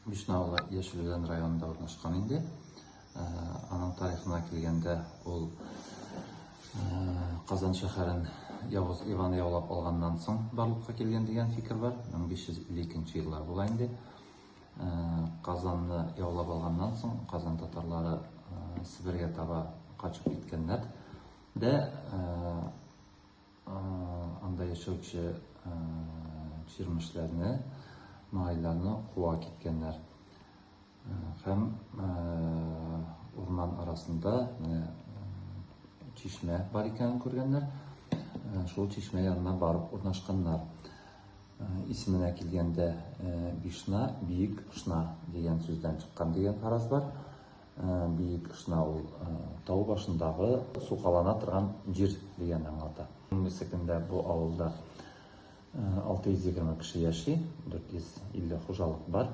Бишна авылы Яшел Үзән районында урнашкан инде. Аның тарихына килгәндә, ул Казан шәһәрен Явыз Иван яулап алганнан соң барлыкка килгән дигән фикер бар. 1552 еллар була инде. Казанны яулап алганнан соң Казан татарлары Себергә таба качып киткәннәр. Дә анда яшәүче чирмешләрне, ногайларны куа киткәннәр. Һәм урман арасында менә чишмә бар икәнен күргәннәр. Шул чишмә янына барып урнашканнар. Исеменә килгәндә, Бишна, биек ышна дигән сүздән чыккан дигән фараз бар. Биек ышна ул тау башындагы сукалана торган җир дигәнне аңлата. Бүгенге көндә бу авылда 620 кеше яши, 450 хуҗалык бар.